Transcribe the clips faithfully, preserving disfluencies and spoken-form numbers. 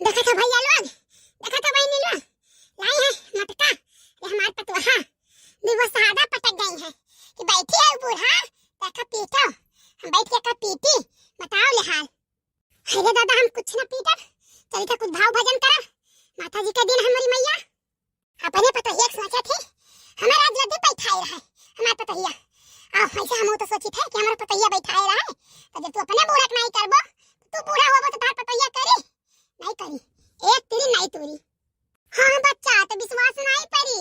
देखत हो भइया लोग, देखत हो बहिनी लोग, लाई है मटका, ये हमार पतोहा, दुइ गो सादा पटक गई है कि बैठी है बूढ़ा, देखा पीटो, हम बैठ के का पीटी, बताओ ले हाल। अरे दादा, हम कुछ ना पीटब, चली तो कुछ भाव भजन करब, माता जी के दिन हमरी मैया। अपने पतोहिया के सोचे थे, हमार आज लड्डू बैठाए रहे, हमार पतोहिया। आ, ऐसे हम तो सोची थे कि हमार पतोहिया बैठाए रहे, तो जब तू अपने बूढ़ा के नाई करबो, तो तू बूढ़ा होबो तो तार पतोहिया करी? नाई करी, एक तिरी नाई तूरी। हाँ बच्चा, तो विश्वास नाई परी।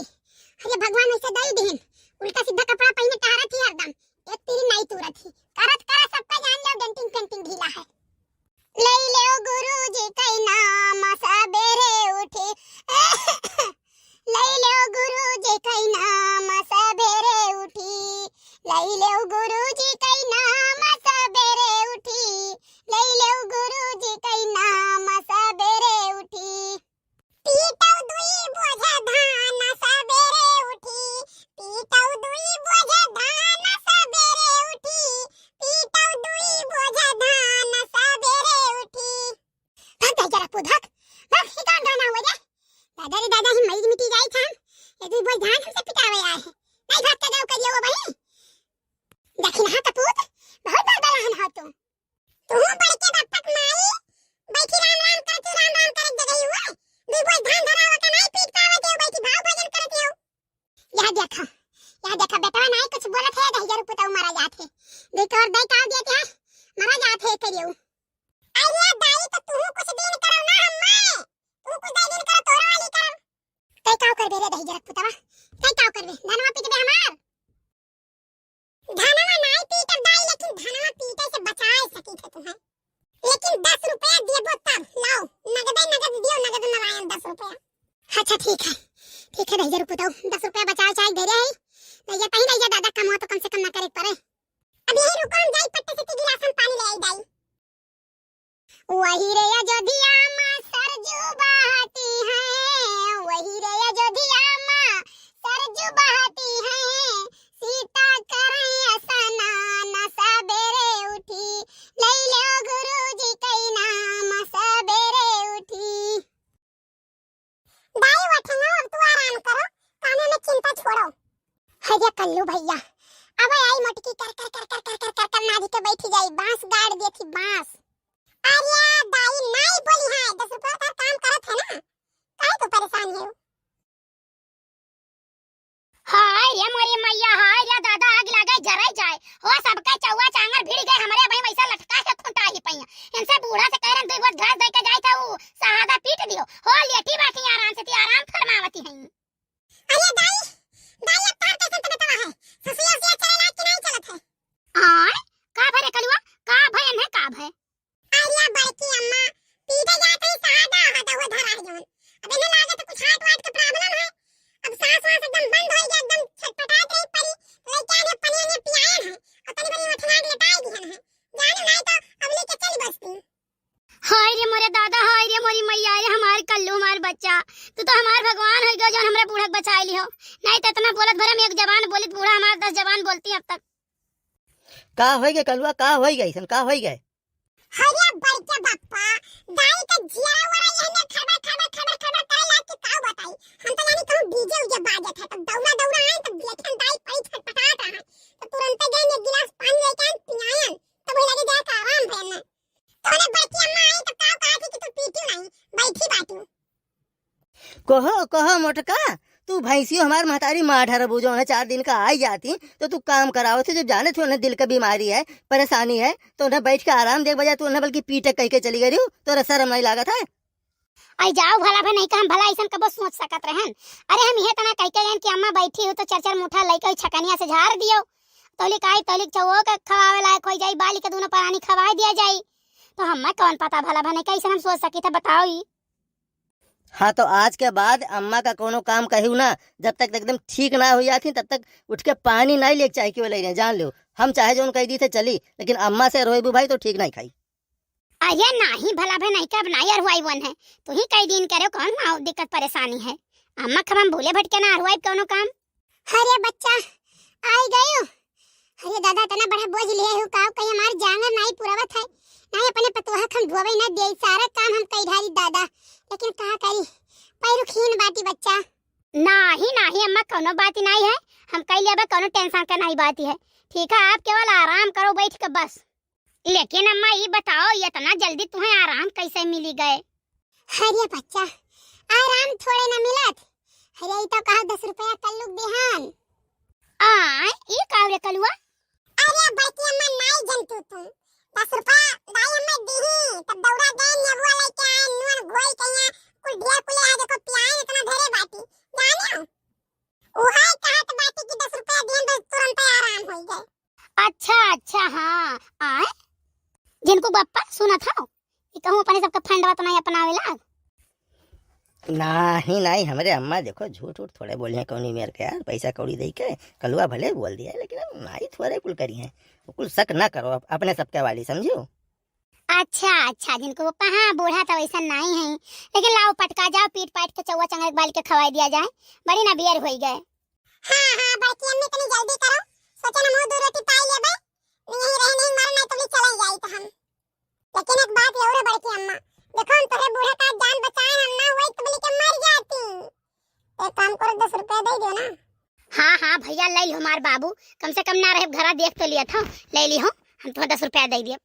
अरे भगवान ऐसे दई दिहिन, उल्टा सीधा कपड़ा पहिने टहरत ही हरदम, एक तिरी नाई तूरत ही, करत करत सबका जान लो डेंटिंग पेंटिंग ढीला है। लई लेव गुरुजी कई नाम सबेरे उठी। लई लेव गुरुजी कई नाम सबेरे उठी। लई लेव गुरुजी कई नाम सबेरे उठी। लई लेव गुरुजी कई नाम सबेरे उठी। पीटौ दुई बोझ धान सबेरे उठी, पीटौ दुई बोझ धान सबेरे उठी, पीटौ दुई बोझ धान सबेरे उठी। भाग जा जरा पू, भाग, भाग, ये कौन गाना हुआ रे? दादा रे दादा, ही मरीज मिटी जाई था, ये दुई बोझ धान हमसे पिटावे आए हैं, नहीं भाग के जाओ करियो वो बही। देखी ना कपूत, बहुत बड़ बड़ा हन हो तू। तू बड़के बापक माई बैठी राम राम करती, राम राम करत जगही हुआ। दुई बोझ धान धरावा का नाई पीट पावत है, बैठी भाव भजन करत है। यह देखा, यह देखा, बेटवा नाई कुछ बोलत है, दहिजर पुतऊ मारा जात है। देख और दे का दिया क्या? मारा जात है करियो। अरे दाई, तो तू कुछ दिन करो ना हम्मा, तू कुछ दे दिन करो, तोरा वाली करो। तै काव करबे रे दहिजर पुतवा, तै काव करबे? धनवा पीटबे हमार? धनवा नाई पीटब दाई, लेकिन धनवा पीटे से बचाए सकी थे तुम्हें। लेकिन दस रुपया देबो तब लाओ, नगदे नगद दियो, नगद नारायण दस रुपया। अच्छा ठीक है, ठीक है दहिजर पुतऊ, दस रुपया बचाए चाहे दे रहे हैं, नहीं जाता ही नहीं जा दादा, कमवा तो कम से कम ना करे पड़े। अब यही रुको, हम जाई पट्टे से ती गिलास में पानी ले आई दाई। वही रे अयोध्या माँ सरजू बहती है, वही रे अयोध्या माँ सरजू बहती है, सीता करे स्नान सबेरे उठी, लई लो गुरुजी कई नाम सबेरे उठी। दाई उठनो, अब तू आराम करो, कामे में चिंता छोड़ो। हे रे कल्लू भइया, अब आई मोटकी कर कर कर कर कर कर कर कर नादी के बैठी जाई, बांस गाड़ देती बांस। अरे दाई नाई बोली है, दस रुपया का काम करत है ना, काहे तू परेशान है? हाय रे मोरी मैया, हाय रे दादा, आग लागे जराई जाए। हो सबके चौवा चांगर भिड़ गए, हमरे भाई वैसा लटका के खुंटा ही पइया। इनसे बूढ़ा से कह रहे दुई बोझ घास दे के जाए थे, ऊ सहादा पीट दियो। हो लेटी बैठी आराम से, ती आराम फरमावती हैं। अरे दाई, दाई अब तार कैसे तबे तबा है? ससुया उसिया चले लाग कि नहीं चलत है? आय, का भरे कलुआ, का भय है, का भय? अरे बड़की अम्मा, पीटे जात ही सहादा, हदा वो धरा है जौन। अब इन्हें लागत कुछ हार्ट वार्ट के प्रॉब्लम है। अब सांस वास एकदम बंद हो गया, एकदम छटपटात रही परी। तो लइका ने पनिया ने पियायन है। और तनी बनी उठना के लेटाई दिहन है। जाने नहीं तो अब लेके चली बस्ती। हाय रे मोरे दादा, हाय रे मोरी मैया, रे हमार कल्लू, हमार बच्चा। तू तो हमार भगवान हो गयो, जौन हमरा बूढ़ा के बचाए लिहो। नहीं तो इतना बोलत भरे में एक जबान बोलित, बूढ़ा हमार दस जबान बोलती अब तक। का होई गे कलुआ, का होई गे, अइसन का होई गे? अरे बड़के बापा, दाई के जियरा वरा यहने खबर, खबर, खबर, खबर करे लाग कि का बताई। हम तो यानी कहूँ डीजे उजे बाजत है, तो दौड़ा, दौड़ा आए, तो देखेन दाई परी छटपटात रहा। तो तुरंते गए एक गिलास पानी लेके आए, पियायन, तो वही लगे जाए का आराम भयन ना। तोहरे बड़की अम्मा आई तो का कहा थी कि तू पीटू नहीं, बैठी बाटू। कहो, कहो मोटका, तू भैंसियो हमार महतारी मार ढरबू, जो है चार दिन का आई जाती, तो तू काम करावत है, जब जाने थे उन्हें दिल का बीमारी है, परेशानी है, तो उन्हें बैठ के आराम दे बजाय तू उन्हें बल्कि पीटे कह के चली गई, तोरा शर्म नहीं लागत है? आई जाओ भला भे नहीं का हम भला अइसन कबो सोच सकत रहन। अरे हम इहे तना कह के गएन कि अम्मा बैठी हो तो चार चार मुठा लइके ओई छकनिया से झार दियो। तौलिक आई तौलिक चौवो के खवावे लायक होई जाई, बाली के दोनों परानी खवाए दिया जाई। तो हम्मा कौन पता भला भे नहीं का अइसन हम सोच सकी थे, बताओ ई। हाँ, तो आज के बाद अम्मा का कोनो काम कहियो ना, जब तक एकदम ठीक ना हो जाती, तब तक उठ के पानी नहीं लेके चाहे केवल रहे, जान लो। हम चाहे जौन कह दी थे चली, लेकिन अम्मा से रोएबू भाई तो ठीक नहीं खाई। अरे नाही भला भे नहीं का, अब नाही अरुआई वन है, तू ही कई दिन करे, कौन माँ दिक्कत परेशानी है? अम्मा खबम भूले भटके ना अरुआई कोनो काम। अरे बच्चा, आई गयो। अरे दादा, इतना बड़ा बोझ लिए हो, का कहीं हमार जांगर नाही पुरावत है, नाही अपने पतोहा खम धोवे ना दे, सारा काम हम कई ढारी दादा। लेकिन का करी, पैरुखीन बाटी बच्चा। नाही, नाही अम्मा, कौनो बात नाही है, हम कई लेबे, कौनो tension के नाही बात है। ठीक है, आप केवल आराम करो बैठ के बस। लेकिन अम्मा, ई बताओ, इतना जल्दी तुम्हें आराम कैसे मिली गए? अरे बच्चा, आराम थोड़े न मिलत। अरे, ई तो कहा दस रुपया कल्लू के देहान। आय, ई का रे कलुआ? अरे बड़की अम्मा, नाई जनतू तू। दस रुपया दाई अम्मा दीही, तब दौड़ा गए, नेबुआ लेके आए, नून घोल के यहाँ, कुल ढेर कुले आ देखो, पियाए इतना धरे बाटी। जाने हो? उहाई कहत बाटी कि दस रुपया दिहन, बस तुरंत आराम हो गए। अच्छा, अच्छा, हाँ, आए। जिनको बप्पा सुनत हो, ई कहूँ अपने सबका फंडवा तो नहीं अपनावेला। नाही, नाही, हमरे अम्मा देखो, झूठ उठ थोड़े बोलिहैं कौनी मेर के यार, पैसा कौड़ी दे के कलुआ भले बोल दिया, लेकिन हम नाही थोड़े कुल करिहैं, वो कुल शक ना करो, अप-, अपने सबके वाली समझियो। अच्छा, अच्छा, जिनको पप्पा, हाँ, बूढ़ा तो वैसा नाही है, लेकिन लाओ पटका जाओ, पीट पाट के चौवा चंगरक बाल के खवाई दिया जाए, बड़ी ना बियर होई गए। हाँ, हाँ, बड़की अम्मी तनी जल्दी करो, सोचे ना मुँह दो रोटी पाई लेबे, नहीं रहे नहीं मारो, नहीं तो भी चले जाई तो हम। लेकिन एक बात और है बड़की अम्मा, देखो हम तोहरे बूढ़ा का जान बचाए, हम ना हुई तो बोली के मर जाती। एक काम करो, दस रुपया दे दो ना। हाँ, हाँ भैया, ले लियो हमार बाबू, कम से कम ना रहे घरा देख तो लिया था, ले लियो, हम तुम्हें दस रुपया दे दिए।